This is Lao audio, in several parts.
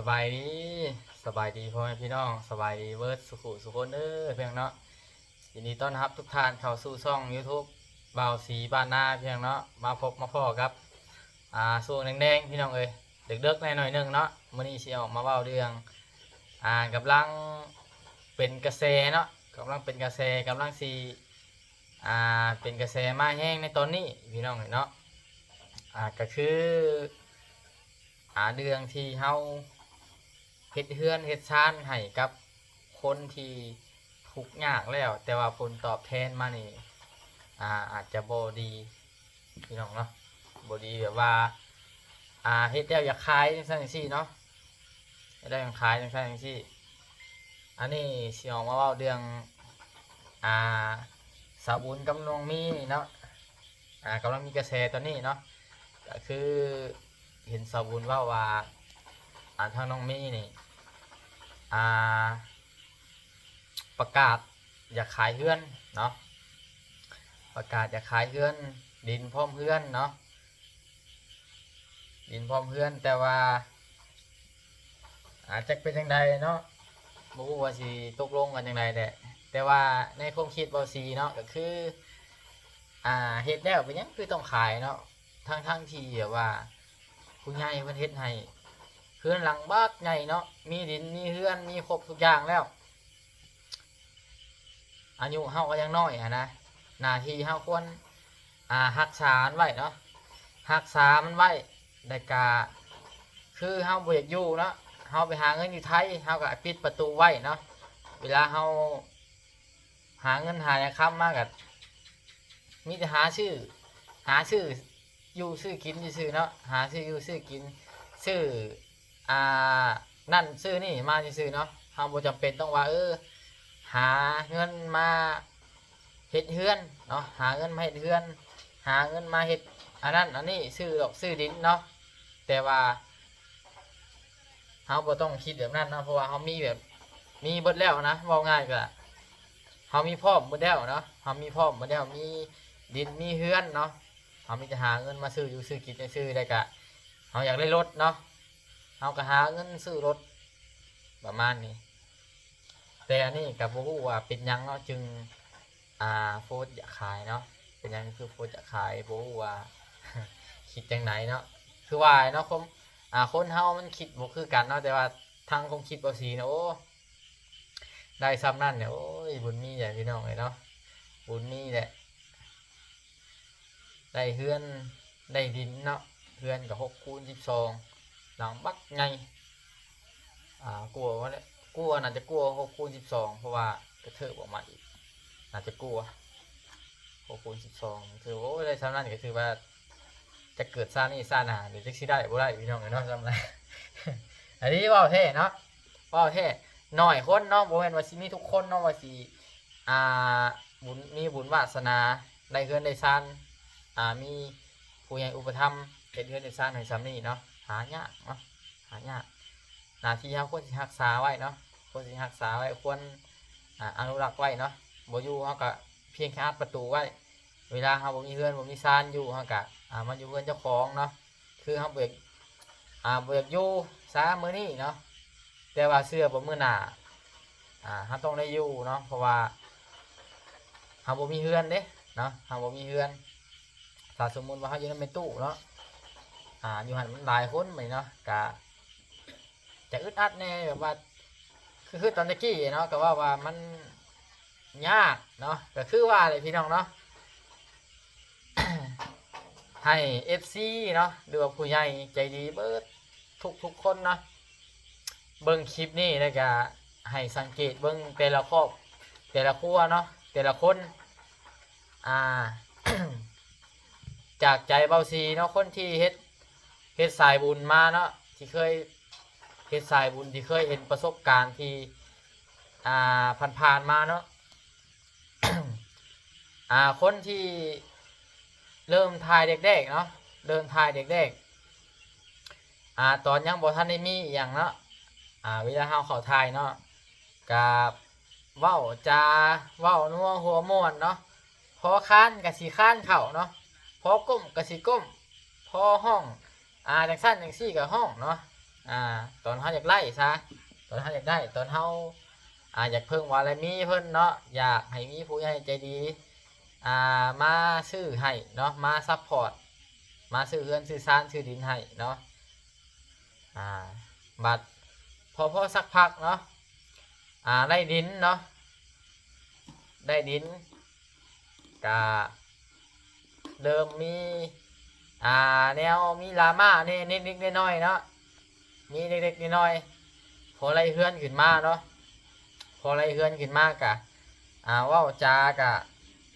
ສະບາຍດີ ສະບາຍດີພໍ່ແມ່ພີ່ນ້ອງ ສະບາຍດີເບິດສູ່ຜູ້ສູ່ຄົນເດີພີ່ນ້ອງເນາະ. ຍິນດີຕ້ອນຮັບທຸກທ່ານເຂົ້າສູ່ຊ່ອງ YouTube ບ່າວສີບ້ານນາພີ່ນ້ອງເນາະ. ມາພົບມາພໍ້ກັບ ອ່າ ຊ່ວງແດງໆ ພີ່ນ້ອງເອີຍ ເດິກໆ ແດ່ໜ້ອຍໜຶ່ງເນາະ. ມື້ນີ້ຊິອອກມາເວົ້າເລື່ອງ ອ່າ ກຳລັງເປັນກະແສເນາະ ກຳລັງເປັນກະແສ ກຳລັງຊິ ອ່າ ເປັນກະແສມາແຮງໃນຕອນນີ້ພີ່ນ້ອງເອີຍເນາະ. ອ່າ ກະຄື ອ່າ ເລື່ອງທີ່ເຮົາເຮັດເຮືອນເຮັດຊານໃຫ້ກັບຄົນທີ່ທຸກຍາກແລ້ວ ແຕ່ວ່າຜົນຕອບແທນມານີ້ ອ່າ ອາດຈະບໍ່ດີພີ່ນ້ອງເນາະ ບໍ່ດີແບບວ່າ ອ່າ ເຮັດແລ້ວຢາກຂາຍຈັ່ງຊັ້ນຈັ່ງຊີ້ເນາະ ເຮັດແລ້ວຢາກຂາຍຈັ່ງຊັ້ນຈັ່ງຊີ້. ອັນນີ້ຊິອອກມາເວົ້າເລື່ອງ ອ່າ ສາວບຸນກັບນ້ອງມີເນາະ ອ່າ ກຳລັງມີກະແສຕອນນີ້ເນາະ ກະຄືເຫັນສາວບຸນເວົ້າວ່າ ອ່າ ທາງນ້ອງມີນີ້ ອ່າ ປະກາດຢາກຂາຍເຮືອນເນາະ ປະກາດຢາກຂາຍເຮືອນ ດິນພ້ອມເຮືອນເນາະ ດິນພ້ອມເຮືອນ ແຕ່ວ່າ ອ່າ ຈັກເປັນຈັ່ງໃດເນາະ ບໍ່ຮູ້ວ່າຊິຕົກລົງກັນຈັ່ງໃດແຫຼະ. ແຕ່ວ່າໃນຄວາມຄິດບ່າວສີເນາະ ກະຄື ອ່າ ເຮັດແລ້ວເປັນຫຍັງຄືຕ້ອງຂາຍເນາະ ທັງໆ ທີ່ແບບວ່າຜູ້ໃຫຍ່ເພິ່ນເຮັດໃຫ້ເຮືອນຫຼັງບັກໃຫຍ່ເນາະ ມີດິນມີເຮືອນມີຄົບທຸກຢ່າງແລ້ວ ອາຍຸເຮົາກະຍັງນ້ອຍຫັ້ນນະ ໜ້າທີ່ເຮົາຄວນ ອ່າ ຮັກສາມັນໄວ້ເນາະ ຮັກສາມັນໄວ້ ແລ້ວກະຄືເຮົາບໍ່ຢາກຢູ່ເນາະ ເຮົາໄປຫາເງິນຢູ່ໄທ ເຮົາກະປິດປະຕູໄວ້ເນາະ. ເວລາເຮົາຫາເງິນຫາຫຍັງຄຳມາກະມີແຕ່ຫາຊື້ ຫາຊື້ຢູ່ຊື້ກິນຊື່ໆ ເນາະ ຫາຊື້ຢູ່ຊື້ກິນ ຊື້ ອ່າ ນັ້ນຊື້ນີ້ມາຊື່ໆ ເນາະ. ເຮົາບໍ່ຈຳເປັນຕ້ອງວ່າ ເອີ ຫາເງິນມາເຮັດເຮືອນເນາະ ຫາເງິນມາເຮັດເຮືອນ ຫາເງິນມາເຮັດອັນນັ້ນອັນນີ້ ຊື້ດອກຊື້ດິນເນາະ. ແຕ່ວ່າເຮົາບໍ່ຕ້ອງຄິດແບບນັ້ນເນາະ ເພາະວ່າເຮົາມີແບບ ມີເບິດແລ້ວນະ ເວົ້າງ່າຍກະ ເຮົາມີພ້ອມເບິດແລ້ວເນາະ ເຮົາມີພ້ອມເບິດແລ້ວ ມີດິນມີເຮືອນເນາະ. ເຮົາມີແຕ່ຫາເງິນມາຊື້ຢູ່ຊື້ກິນຊື່ໆ ແລ້ວກະເຮົາຢາກໄດ້ລົດເນາະ ເຮົາກະຫາເງິນຊື້ລົດປະມານນີ້. ແຕ່ອັນນີ້ກະບໍ່ຮູ້ວ່າເປັນຫຍັງເນາະ ຈຶ່ງ ອ່າ ໂພສຢາກຂາຍເນາະ ເປັນຫຍັງຄືໂພສຢາກຂາຍ ບໍ່ຮູ້ວ່າຄິດຈັ່ງໃດເນາະ. ຄືວ່າເນາະ ຄົນ ອ່າ ຄົນເຮົາມັນຄິດບໍ່ຄືກັນເນາະ ແຕ່ວ່າທາງຄວາມຄິດບ່າວສີນະ ໂອ້ ໄດ້ຊ່ຳນັ້ນນີ້ ໂອ້ຍ ບຸນມີແຫຼະພີ່ນ້ອງເອີຍເນາະ ບຸນມີແຫຼະ. ໄດ້ເຮືອນໄດ້ດິນເນາະ ເຮືອນກະຫົກຄູນສິບສອງ ຫຼັງບັກໃຫຍ່ ອ່າ ກວ່າ ກວ່າ ໜ້າຈະກວ່າຫົກຄູນສິບສອງ ເພາະວ່າກະເທີບອອກມາອີກ ໜ້າຈະກວ່າຫົກຄູນສິບສອງ. ຖື ໂອ້ຍ ໄດ້ຊ່ຳນັ້ນກະຖືວ່າ ຈັກເກີດຊາດນີ້ຊາດໜ້າ ຫຼືຈັກຊິໄດ້ບໍ່ໄດ້ພີ່ນ້ອງເອີຍເນາະ ຊ່ຳນັ້ນ. ອັນນີ້ເວົ້າແທ້ເນາະ ເວົ້າແທ້ ໜ້ອຍຄົນເນາະ ບໍ່ແມ່ນວ່າຊິມີທຸກຄົນເນາະ ວ່າຊິ ອ່າ ບຸນ ມີບຸນວາສະໜາໄດ້ເຮືອນໄດ້ຊານ ອ່າ ມີຜູ້ໃຫຍ່ອຸປະຖຳເຮັດເຮືອນເຮັດຊານໃຫ້ຊ່ຳນີ້ເນາະ ຫາຍາກເນາະ ຫາຍາກ. ໜ້າທີ່ເຮົາຄວນຊິຮັກສາໄວ້ເນາະ ຄວນຊິຮັກສາໄວ້ ຄວນ ອ່າ ອະນຸລັກໄວ້ເນາະ. ບໍ່ຢູ່ເຮົາກະພຽງແຄ່ອັດປະຕູໄວ້ ເວລາເຮົາບໍ່ມີເຮືອນບໍ່ມີຊານຢູ່ ເຮົາກະ ອ່າ ມາຢູ່ເຮືອນເຈົ້າຂອງເນາະ. ຄືເຮົາບໍ່ຢາກ ອ່າ ບໍ່ຢາກຢູ່ຊະມື້ນີ້ເນາະ ແຕ່ວ່າເຊື່ອບໍ່ມື້ໜ້າ ອ່າ ເຮົາຕ້ອງໄດ້ຢູ່ເນາະ ເພາະວ່າເຮົາບໍ່ມີເຮືອນເດ້ເນາະ ເຮົາບໍ່ມີເຮືອນ. ຖ້າສົມມຸດວ່າເຮົາຢູ່ນຳແມ່ຕູ້ເນາະ ອ່າ ຢູ່ຫັ້ນມັນຫຼາຍຄົນບາດນີ້ເນາະ ກະຈະອຶດອັດແດ່ ແບບວ່າ ຄື ຄືຕອນຕະກີ້ເນາະ ກະເວົ້າວ່າມັນຍາກເນາະ ກະຄືວ່າແຫຼະພີ່ນ້ອງເນາະ. ໃຫ້ເອັຟຊີເນາະ ຫຼືວ່າຜູ້ໃຫຍ່ໃຈດີເບິດທຸກໆຄົນເນາະ ເບິ່ງຄລິບນີ້ແລ້ວກະໃຫ້ສັງເກດເບິ່ງແຕ່ລະຄອບ ແຕ່ລະຄົວເນາະ ແຕ່ລະຄົນ ອ່າ ຈາກໃຈບ່າວສີເນາະ ຄົນທີ່ເຮັດ ເຮັດສາຍບຸນມາເນາະ ທີ່ເຄີຍເຮັດສາຍບຸນ ທີ່ເຄີຍເຫັນປະສົບການທີ່ ອ່າ ຜ່ານໆມາເນາະ. ອ່າ ຄົນທີ່ເລີ່ມຖ່າຍແດກໆເນາະ ເລີ່ມຖ່າຍແດກໆ ອ່າ ຕອນຍັງບໍ່ທັນໄດ້ມີອີ່ຫຍັງເນາະ ອ່າ ເວລາເຮົາເຂົ້າຖ່າຍເນາະ ກະເວົ້າຈາ ເວົ້ານົວຫົວມ່ວນເນາະ ພໍຄານກະຊິຄານເຂົ້າເນາະ ພໍກົ້ມກະຊິກົ້ມ ພໍຮ້ອງ ອ່າ ຈັ່ງຊັ້ນຈັ່ງຊີ້ກະຮ້ອງເນາະ. ອ່າ ຕອນເຮົາຢາກໄດ້ຊະ ຕອນເຮົາຢາກໄດ້ ຕອນເຮົາ ອ່າ ຢາກເພິ່ງບາລະມີເພິ່ນເນາະ ຢາກໃຫ້ມີຜູ້ໃຫຍ່ໃຈດີ ອ່າ ມາຊື້ໃຫ້ເນາະ ມາຊັບພອດ ມາຊື້ເຮືອນຊື້ຊານຊື້ດິນໃຫ້ເນາະ. ອ່າ ບັດພໍ ພໍສັກພັກເນາະ ອ່າ ໄດ້ດິນເນາະ ໄດ້ດິນ ກະເລີ່ມມີ ອ່າ ແນວມີດຣາມາແດ່ເລັກໆນ້ອຍໆເນາະ ມີເລັກໆນ້ອຍໆ ພໍໄລ່ເຮືອນຂຶ້ນມາເນາະ ພໍໄລ່ເຮືອນຂຶ້ນມາກະ ອ່າ ເວົ້າຈາກະ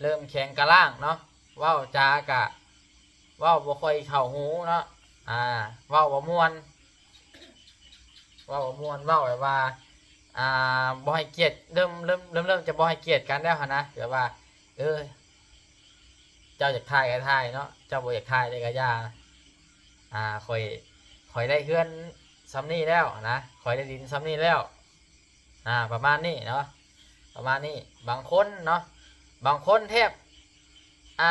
ເລີ່ມແຂງກະລ້າງເນາະ ເວົ້າจากະເວົ້າບໍ່ຄ່ອຍເຂົ້າຫູເນາະ ອ່າ ເວົ້າບໍ່ມ່ວນ ເວົ້າບໍ່ມ່ວນ ເວົ້າແບບວ່າ ອ່າ ບໍ່ໃຫ້ກຽດ ເລີ່ມ ເລີ່ມ ເລີ່ມ ເລີ່ມຈະບໍ່ໃຫ້ກຽດກັນແລ້ວຫັ້ນນະ ແບບວ່າ ເອີ ເຈົ້າຢາກຖ່າຍກໍຖ່າຍເນາະ ເຈົ້າບໍ່ຢາກຖ່າຍເລີຍກໍຢ່າ ອ່າ ຂ້ອຍ ຂ້ອຍໄດ້ເຮືອນສ່ຳນີ້ແລ້ວນະ ຂ້ອຍໄດ້ດິນສ່ຳນີ້ແລ້ວ ອ່າ ປະມານນີ້ເນາະ ປະມານນີ້. ບາງຄົນເນາະ ບາງຄົນແທບ ອ່າ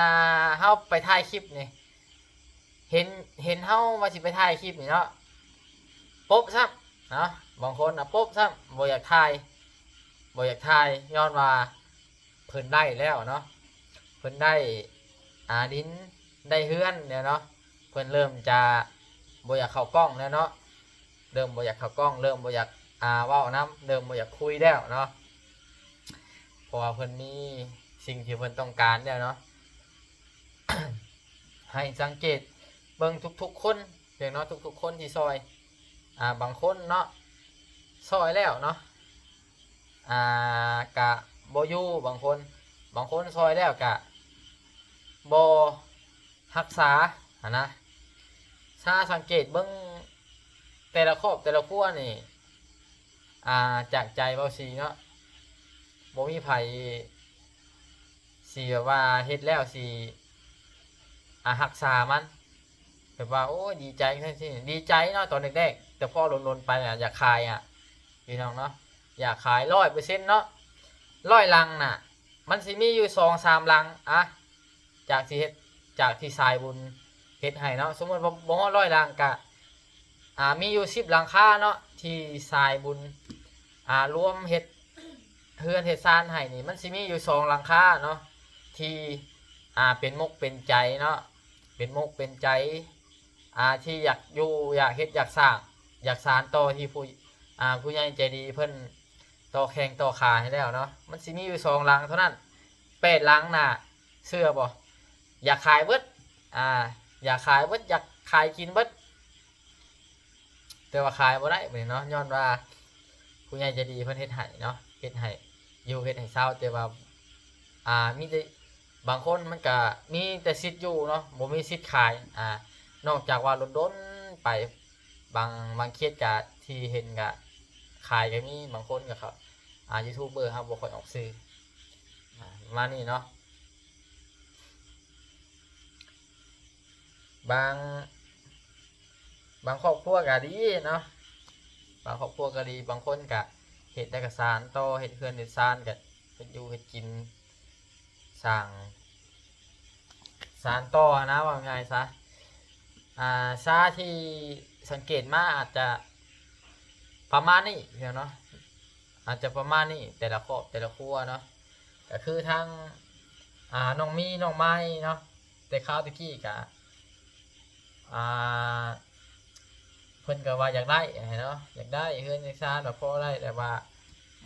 ເຮົາໄປຖ່າຍຄລິບນີ້ ເຫັນ ເຫັນເຮົາວ່າຊິໄປຖ່າຍຄລິບນີ້ເນາະ ປົບຊ້ຳເນາະ ບາງຄົນນະປົບຊ້ຳ ບໍ່ຢາກຖ່າຍ ບໍ່ຢາກຖ່າຍ ຍ້ອນວ່າເພິ່ນໄດ້ແລ້ວເນາະ ເພິ່ນໄດ້ ອ່າ ດິນ ໄດ້ເຮືອນແລ້ວເນາະ ເພິ່ນເລີ່ມຈະບໍ່ຢາກເຂົ້າກ້ອງແລ້ວເນາະ ເລີ່ມບໍ່ຢາກເຂົ້າກ້ອງ ເລີ່ມບໍ່ຢາກ ອ່າ ເວົ້ານຳ ເລີ່ມບໍ່ຢາກຄຸຍແລ້ວເນາະ ເພາະວ່າເພິ່ນມີສິ່ງທີ່ເພິ່ນຕ້ອງການແລ້ວເນາະ. ໃຫ້ສັງເກດເບິ່ງທຸກໆຄົນເດີເນາະ ທຸກໆຄົນທີ່ຊ່ອຍ ອ່າ ບາງຄົນເນາະ ຊ່ອຍແລ້ວເນາະ ອ່າ ກະບໍ່ຢູ່ ບາງຄົນ ບາງຄົນຊ່ອຍແລ້ວກະບໍ່ຮັກສາຫັ້ນນະ ຖ້າສັງເກດເບິ່ງແຕ່ລະຄອບແຕ່ລະຄົວນີ້ ອ່າ ຈາກໃຈເວົ້າສີເນາະ ບໍ່ມີໃຜ ຊິແບບວ່າເຮັດແລ້ວຊິ ອ່າ ຮັກສາມັນ ແບບວ່າ ໂອ້ຍ ດີໃຈຈັ່ງຊີ້ ດີໃຈເນາະ ຕອນແລກໆ ແຕ່ພໍດົນໆໄປອະ ຢາກຂາຍອະ ພີ່ນ້ອງເນາະ ຢາກຂາຍຮ້ອຍເປີເຊັນເນາະ ຮ້ອຍຫຼັງນະ ມັນຊິມີຢູ່ສອງສາມຫຼັງ ອະ ຈາກທີ່ເຮັດ ຈາກທີ່ສາຍບຸນເຮັດໃຫ້ເນາະ ສົມມຸດວ່າບໍ່ຮອດຮ້ອຍຫຼັງກະ ອ່າ ມີຢູ່ສິບຫຼັງຄາເນາະ ທີ່ສາຍບຸນ ອ່າ ລວມເຮັດເຮືອນເຮັດຊານໃຫ້ນີ້ ມັນຊິມີຢູ່ສອງຫຼັງຄາເນາະ ທີ່ ອ່າ ເປັນມົກເປັນໃຈເນາະ ເປັນມົກເປັນໃຈ ອ່າ ທີ່ຢາກຢູ່ ຢາກເຮັດ ຢາກສ້າງ ຢາກສານຕໍ່ທີ່ຜູ້ ອ່າ ຜູ້ໃຫຍ່ໃຈດີເພິ່ນຕໍ່ແຂ້ງຕໍ່ຂາໃຫ້ແລ້ວເນາະ ມັນຊິມີຢູ່ສອງຫຼັງເທົ່ານັ້ນ ແປດຫຼັງນະ ເຊື່ອບໍ່? ຢາກຂາຍເບິດ ອ່າ ຢາກຂາຍເບິດ ຢາກຂາຍກິນເບິດ ແຕ່ວ່າຂາຍບໍ່ໄດ້ບັດນີ້ເນາະ ຍ້ອນວ່າຜູ້ໃຫຍ່ໃຈດີເພິ່ນເຮັດໃຫ້ເນາະ ເຮັດໃຫ້ຢູ່ ເຮັດໃຫ້ເຊົາ ແຕ່ວ່າ ອ່າ ມີແຕ່ ບາງຄົນມັນກະມີແຕ່ສິດຢູ່ເນາະ ບໍ່ມີສິດຂາຍ ອ່າ ນອກຈາກວ່າດົນໆໄປ ບາງ ບາງເຂດກະທີ່ເຫັນກະຂາຍກະມີ ບາງຄົນກະເຂົາ ອ່າ ຢູທູບເບີເຮົາບໍ່ຄ່ອຍອອກຊື່ ອ່າ ປະມານນີ້ເນາະ. ບາງ ບາງຄອບຄົວກະດີເນາະ ບາງຄອບຄົວກະດີ ບາງຄົນກະເຮັດແລ້ວກະສານຕໍ່ ເຮັດເຮືອນເຮັດຊານ ກະເຮັດຢູ່ເຮັດກິນ ສ້າງ ສານຕໍ່ຫັ້ນນະ ເວົ້າງ່າຍຊະ ອ່າ ຊາທີ່ສັງເກດມາອາດຈະປະມານນີ້ເນາະ ອາດຈະປະມານນີ້ ແຕ່ລະຄອບແຕ່ລະຄົວເນາະ ກະຄືທາງ ອ່າ ນ້ອງມີ ນ້ອງໄມ້ເນາະ ແຕ່ຄາວແຕ່ກີ້ກະ ອ່າ ເພິ່ນກະວ່າຢາກໄດ້ຫັ້ນເນາະ ຢາກໄດ້ເຮືອນຢາກຊານ ວ່າພໍໄດ້ ແຕ່ວ່າ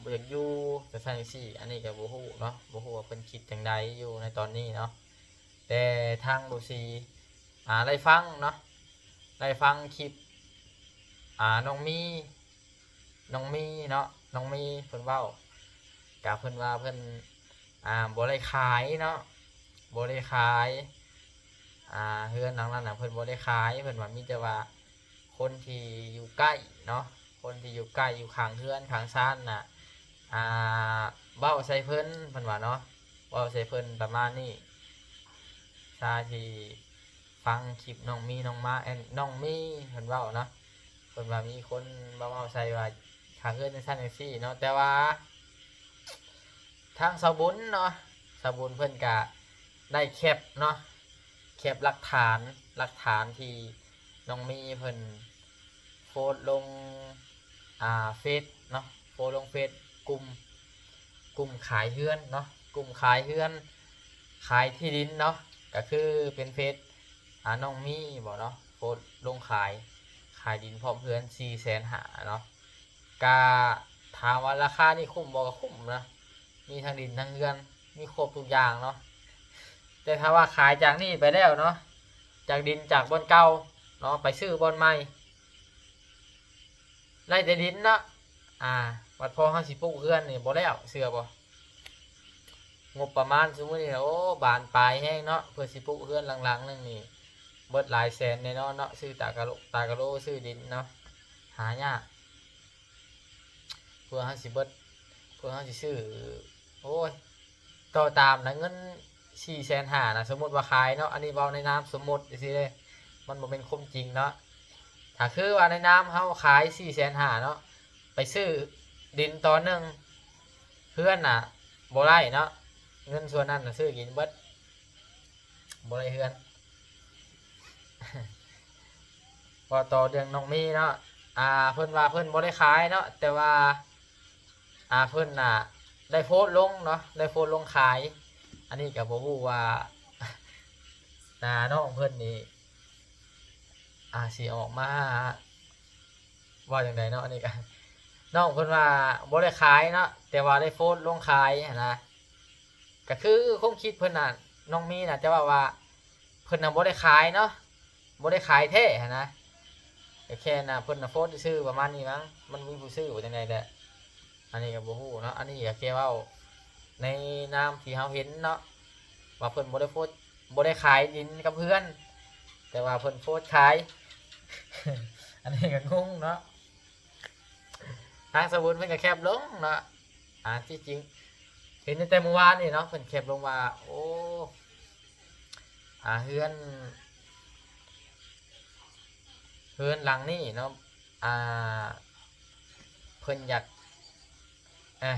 ບໍ່ຢາກຢູ່ ຈັ່ງຊັ້ນຈັ່ງຊີ້ ອັນນີ້ກະບໍ່ຮູ້ເນາະ ບໍ່ຮູ້ວ່າເພິ່ນຄິດຈັ່ງໃດຢູ່ໃນຕອນນີ້ເນາະ ແຕ່ທາງບໍ່ສີ ອ່າ ໄດ້ຟັງເນາະ ໄດ້ຟັງຄລິບ ອ່າ ນ້ອງມີ ນ້ອງມີເນາະ ນ້ອງມີເພິ່ນເວົ້າ ກະເພິ່ນວ່າເພິ່ນ ອ່າ ບໍ່ໄດ້ຂາຍເນາະ ບໍ່ໄດ້ຂາຍ ອ່າ ເຮືອນຫຼັງນັ້ນນະ ເພິ່ນບໍ່ໄດ້ຂາຍ ເພິ່ນວ່າມີແຕ່ວ່າຄົນທີ່ຢູ່ໃກ້ເນາະ ຄົນທີ່ຢູ່ໃກ້ ຢູ່ຂ້າງເຮືອນຂ້າງຊານນະ ອ່າ ເວົ້າໃສ່ເພິ່ນ ເພິ່ນວ່າເນາະ ເວົ້າໃສ່ເພິ່ນປະມານນີ້ ຊາທີ່ ຟັງຄລິບນ້ອງມີ ນ້ອງມາ ເອີ ນ້ອງມີເພິ່ນເວົ້າເນາະ ເພິ່ນວ່າມີຄົນມາເວົ້າໃສ່ວ່າຄ່າເຮືອນຈັ່ງຊັ້ນຈັ່ງຊີ້ເນາະ ແຕ່ວ່າທາງສາວບຸນເນາະ ສາວບຸນເພິ່ນກະໄດ້ແຄບເນາະ ແຄບຫຼັກຖານ ຫຼັກຖານທີ່ນ້ອງມີເພິ່ນ ໂພສລົງ ອ່າ ເຟສເນາະ ໂພສລົງເຟສກຸ່ມ ກຸ່ມຂາຍເຮືອນເນາະ ກຸ່ມຂາຍເຮືອນ ຂາຍທີ່ດິນເນາະ ກະຄືເປັນເຟສ ອ່າ ນ້ອງມີບໍເນາະ ໂພສລົງຂາຍ ຂາຍດິນພ້ອມເຮືອນສີ່ແສນຫ້າເນາະ ກະຖາມວ່າລາຄານີ້ຄຸ້ມບໍ່ ກະຄຸ້ມນະ ມີທັງດິນທັງເຮືອນ ມີຄົບທຸກຢ່າງເນາະ ແຕ່ຖ້າວ່າຂາຍຈາກນີ້ໄປແລ້ວເນາະ ຈາກດິນຈາກບ່ອນເກົ່າເນາະ ໄປຊື້ບ່ອນໃໝ່ ໄດ້ແຕ່ດິນເນາະ ອ່າ ບັດພໍເຮົາຊິປຸກເຮືອນນີ້ບໍ່ແລ້ວ ເຊື່ອບໍ່? ງົບປະມານຊຸມື້ນີ້ນະ ໂອ້ ບານປາຍແຮງເນາະ ເພື່ອຊິປຸກເຮືອນຫຼັງໆໜຶ່ງນີ້ ເບິດຫຼາຍແສນແນ່ນອນເນາະ ຊື້ຕາກະໂລ ຕາກະໂລ ຊື້ດິນເນາະ ຫາຍາກ ເພື່ອເຮົາຊິເບິດ ເພື່ອເຮົາຊິຊື້ ໂອ້ຍ ຕໍ່ຕາມນະ ເງິນສີ່ແສນຫ້ານະ ສົມມຸດວ່າຂາຍເນາະ ອັນນີ້ເວົ້າໃນນາມສົມມຸດຊື່ໆເດ້ ມັນບໍ່ແມ່ນຄວາມຈິງເນາະ ຖ້າຄືວ່າໃນນາມເຮົາຂາຍສີ່ແສນຫ້າເນາະ ໄປຊື້ດິນຕອນໜຶ່ງ ເຮືອນນະບໍ່ໄດ້ເນາະ ເງິນສ່ວນນັ້ນນະຊື້ກິນເບິດ ບໍ່ໄດ້ເຮືອນ ເວົ້າຕໍ່ເລື່ອງນ້ອງມີເນາະ ອ່າ ເພິ່ນວ່າເພິ່ນບໍ່ໄດ້ຂາຍເນາະ ແຕ່ວ່າ ອ່າ ເພິ່ນນະໄດ້ໂພສລົງເນາະ ໄດ້ໂພສລົງຂາຍ ອັນນີ້ກະບໍ່ຮູ້ວ່າ ອ່າ ນ້ອງເພິ່ນນີ້ ອ່າ ຊິອອກມາເວົ້າຈັ່ງໃດເນາະ ອັນນີ້ກະ ນ້ອງເພິ່ນວ່າບໍ່ໄດ້ຂາຍເນາະ ແຕ່ວ່າໄດ້ໂພສລົງຂາຍຫັ້ນນະ ກະຄືຄວາມຄິດເພິ່ນນະ ນ້ອງມີນະ ຈະເວົ້າວ່າ ເພິ່ນນະບໍ່ໄດ້ຂາຍເນາະ ບໍ່ໄດ້ຂາຍແທ້ຫັ້ນນະ ກະແຄ່ນະ ເພິ່ນນະໂພສຊື່ໆປະມານນີ້ມັ້ງ ມັນມີຜູ້ຊື້ບໍ່ຈັ່ງໃດແຫຼະ ອັນນີ້ກະບໍ່ຮູ້ເນາະ ອັນນີ້ກະແຄ່ເວົ້າໃນນາມທີ່ເຮົາເຫັນເນາະ ວ່າເພິ່ນບໍ່ໄດ້ໂພສ ບໍ່ໄດ້ຂາຍດິນກັບເຮືອນ ແຕ່ວ່າເພິ່ນໂພສຂາຍ ອັນນີ້ກະງົງເນາະ ທາງສາວບຸນເພິ່ນກະແຄບລົງເນາະ ອ່າ ທີ່ຈິງເຫັນຕັ້ງແຕ່ມື້ວານນີ້ເນາະ ເພິ່ນແຄບລົງວ່າ ໂອ້ ອ່າ ເຮືອນ ເຮືອນຫຼັງນີ້ເນາະ ອ່າ ເພິ່ນຢາກ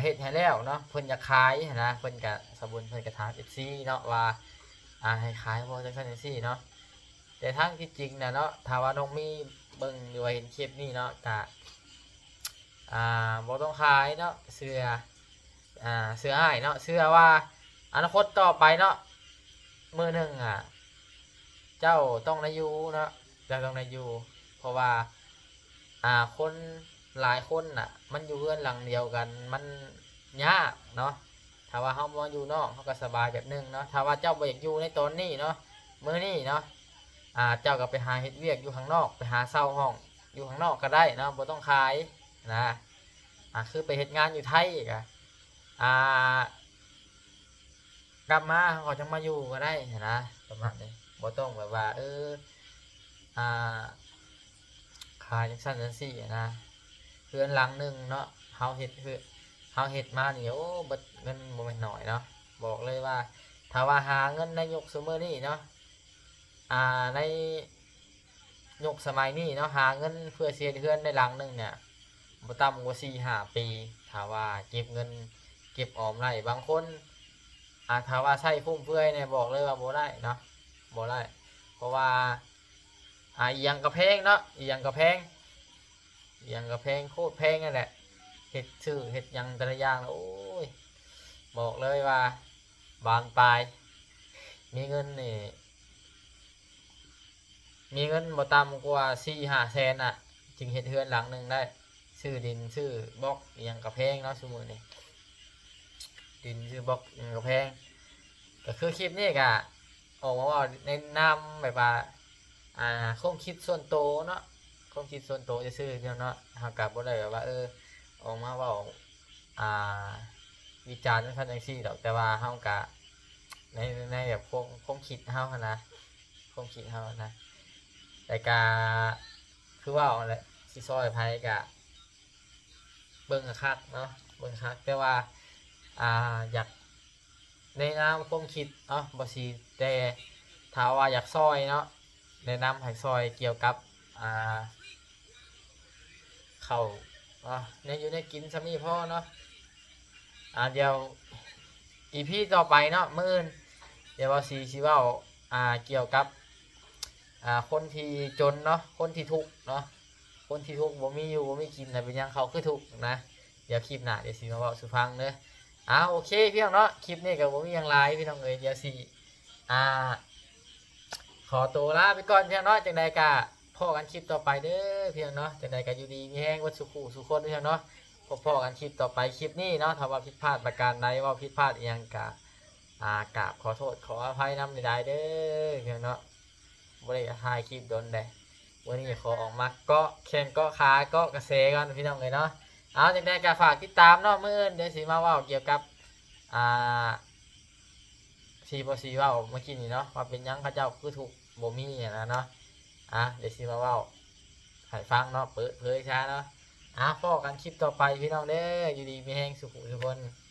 ເຮັດໃຫ້ແລ້ວເນາະ ເພິ່ນຢາກຂາຍຫັ້ນນະ ເພິ່ນກະ ສາວບຸນເພິ່ນກະຖາມເອັຟຊີເນາະວ່າ ອ່າ ໃຫ້ຂາຍບໍ່ ຈັ່ງຊັ້ນຈັ່ງຊີ້ເນາະ ແຕ່ທາງທີ່ຈິງນະເນາະ ຖ້າວ່ານ້ອງມີເບິ່ງ ຫຼືວ່າເຫັນຄລິບນີ້ເນາະ ກະ ອ່າ ບໍ່ຕ້ອງຂາຍເນາະ ເຊື່ອ ອ່າ ເຊື່ອອ້າຍເນາະ ເຊື່ອວ່າອະນາຄົດຕໍ່ໄປເນາະ ມື້ໜຶ່ງອະ ເຈົ້າຕ້ອງໄດ້ຢູ່ເນາະ ເຈົ້າຕ້ອງໄດ້ຢູ່ ເພາະວ່າ ອ່າ ຄົນຫຼາຍຄົນນະ ມັນຢູ່ເຮືອນຫຼັງດຽວກັນ ມັນຍາກເນາະ ຖ້າວ່າເຮົາມາຢູ່ນອກ ເຮົາກະສະບາຍແບບໜຶ່ງເນາະ ຖ້າວ່າເຈົ້າບໍ່ຢາກຢູ່ໃນຕອນນີ້ເນາະ ມື້ນີ້ເນາະ ອ່າ ເຈົ້າກະໄປຫາເຮັດວຽກຢູ່ຂ້າງນອກ ໄປຫາເຊົ່າຫ້ອງຢູ່ຂ້າງນອກກະໄດ້ເນາະ ບໍ່ຕ້ອງຂາຍນະ ອ່າ ຄືໄປເຮັດງານຢູ່ໄທກະ ອ່າ ກັບມາເຮົາກະຈັ່ງມາຢູ່ກະໄດ້ຫັ້ນນະ ປະມານນີ້ ບໍ່ຕ້ອງແບບວ່າ ເອີ ອ່າ ຂາຍຈັ່ງຊັ້ນຈັ່ງຊີ້ຫັ້ນນະ ເຮືອນຫຼັງໜຶ່ງເນາະ ເຮົາເຮັດ ເຮົາເຮັດມານີ້ ໂອ້ ເບິດເງິນບໍ່ແມ່ນໜ້ອຍເນາະ ບອກເລີຍວ່າ ຖ້າວ່າຫາເງິນໃນຍຸກຊຸມື້ນີ້ເນາະ ອ່າ ໃນ ຍຸກສະໄໝນີ້ເນາະ ຫາເງິນເພື່ອຊິເຮັດເຮືອນໄດ້ຫຼັງໜຶ່ງເນຍ ບໍ່ຕ່ຳກວ່າສີ່ຫ້າປີ ຖ້າວ່າເກັບເງິນເກັບອອມໄດ້ ບາງຄົນ ອ່າ ຖ້າວ່າໃຊ້ຟຸມເຟືອຍນີ້ ບອກເລີຍວ່າບໍ່ໄດ້ເນາະ ບໍ່ໄດ້ ເພາະວ່າ ອ່າ ອີ່ຫຍັງກະແພງເນາະ ອີ່ຫຍັງກະແພງ ອີ່ຫຍັງກະແພງ ໂຄດແພງນັ້ນແຫຼະ ເຮັດຊື້ເຮັດຫຍັງແຕ່ລະຢ່າງ ໂອ້ຍ ບອກເລີຍວ່າບານປາຍ ມີເງິນນີ້ ມີເງິນບໍ່ຕ່ຳກວ່າສີ່ຫ້າແສນນະ ຈຶ່ງເຮັດເຮືອນຫຼັງໜຶ່ງໄດ້ ຊື້ດິນຊື້ບລັອກອີ່ຫຍັງກະແພງເນາະ ຊຸມື້ນີ້ ດິນຊື້ບລັອກອີ່ຫຍັງກະແພງ ກະຄືຄລິບນີ້ກະອອກມາເວົ້າໃນນາມແບບວ່າ ອ່າ ຄວາມຄິດສ່ວນໂຕເນາະ ຄວາມຄິດສ່ວນໂຕຊື່ໆເນາະ ເຮົາກະບໍ່ໄດ້ແບບວ່າ ເອີ ອອກມາເວົ້າ ອ່າ ວິຈານຈັ່ງຊັ້ນຈັ່ງຊີ້ດອກ ແຕ່ວ່າເຮົາກະ ໃນ ໃນແບບຄວາມ ຄວາມຄິດເຮົາຫັ້ນນະ ຄວາມຄິດເຮົານະ ແຕ່ກະຄືເວົ້າຫັ້ນແຫຼະ ຊິຊ່ອຍໃຜກະເບິ່ງຄັກໆເນາະ ເບິ່ງຄັກ ແຕ່ວ່າ ອ່າ ຢາກ ໃນນາມຄວາມຄິດເນາະ ບໍ່ຊິ ແຕ່ຖ້າວ່າຢາກຊ່ອຍເນາະ ແນະນຳໃຫ້ຊ່ອຍກ່ຽວກັບ ອ່າ ເຂົ້າເນາະ ແນວຢູ່ແນວກິນຊ່ຳນີ້ພໍເນາະ ອ່າ ດຽວ ອີພີຕໍ່ໄປເນາະ ມື້ອື່ນ ດຽວເວົ້າ ຊິ ຊິເວົ້າ ອ່າ ກ່ຽວກັບ ອ່າ ຄົນທີ່ຈົນເນາະ ຄົນທີ່ທຸກເນາະ ຄົນທີ່ທຸກບໍ່ມີຢູ່ບໍ່ມີກິນນະ ເປັນຫຍັງເຂົາຄືທຸກນະ. ດຽວຄລິບໜ້າດຽວຊິມາເວົ້າສູ່ຟັງເດີ. ອ້າວ ໂອເຄພີ່ນ້ອງເນາະ, ຄລິບນີ້ກໍບໍ່ມີຫຍັງຫຼາຍພີ່ນ້ອງເອີຍ, ດຽວຊິ ອ່າ ຂໍໂຕລາໄປກ່ອນພີ່ນ້ອງເນາະ. ຈັ່ງໃດກໍພໍ້ກັນຄລິບຕໍ່ໄປເດີພີ່ນ້ອງເນາະ. ຈັ່ງໃດກໍຢູ່ດີມີແຮງເບິດສູ່ຄູ່ສູ່ຄົນພີ່ນ້ອງເນາະ. ພໍ້ກັນຄລິບຕໍ່ໄປ. ຄລິບນີ້ເນາະ ຖ້າວ່າຜິດພາດປະການໃດ ເວົ້າຜິດພາດອີ່ຫຍັງກະ ອ່າ ກາບຂໍໂທດຂໍອະໄພນຳຫຼາຍໆເດີພີ່ນ້ອງເນາະ. ບໍ່ໄດ້ຖ່າຍຄລິບດົນແດ່. ມື້ນີ້ຂໍອອກມາເກາະແຂ້ງເກາະຂາເກາະກະແສກ່ອນພີ່ນ້ອງເອີຍເນາະ. ເອົາ ຈັ່ງໃດກໍຝາກຕິດຕາມເນາະ. ມື້ອື່ນດຽວຊິມາເວົ້າກ່ຽວກັບ ອ່າ ທີ່ບໍ່ຊິເວົ້າເມື່ອກີ້ນີ້ເນາະ ວ່າເປັນຫຍັງເຂົາເຈົ້າຄືທຸກບໍ່ມີຫັ້ນນະເນາະ. ອ່າ ດຽວຊິມາເວົ້າໃຫ້ຟັງເນາະ ເປີດເຜີຍຊະເນາະ. ອ່າ ພໍ້ກັນຄລິບຕໍ່ໄປພີ່ນ້ອງເດີ. ຢູ່ດີມີແຮງສູ່ຜູ້ສູ່ຄົນ.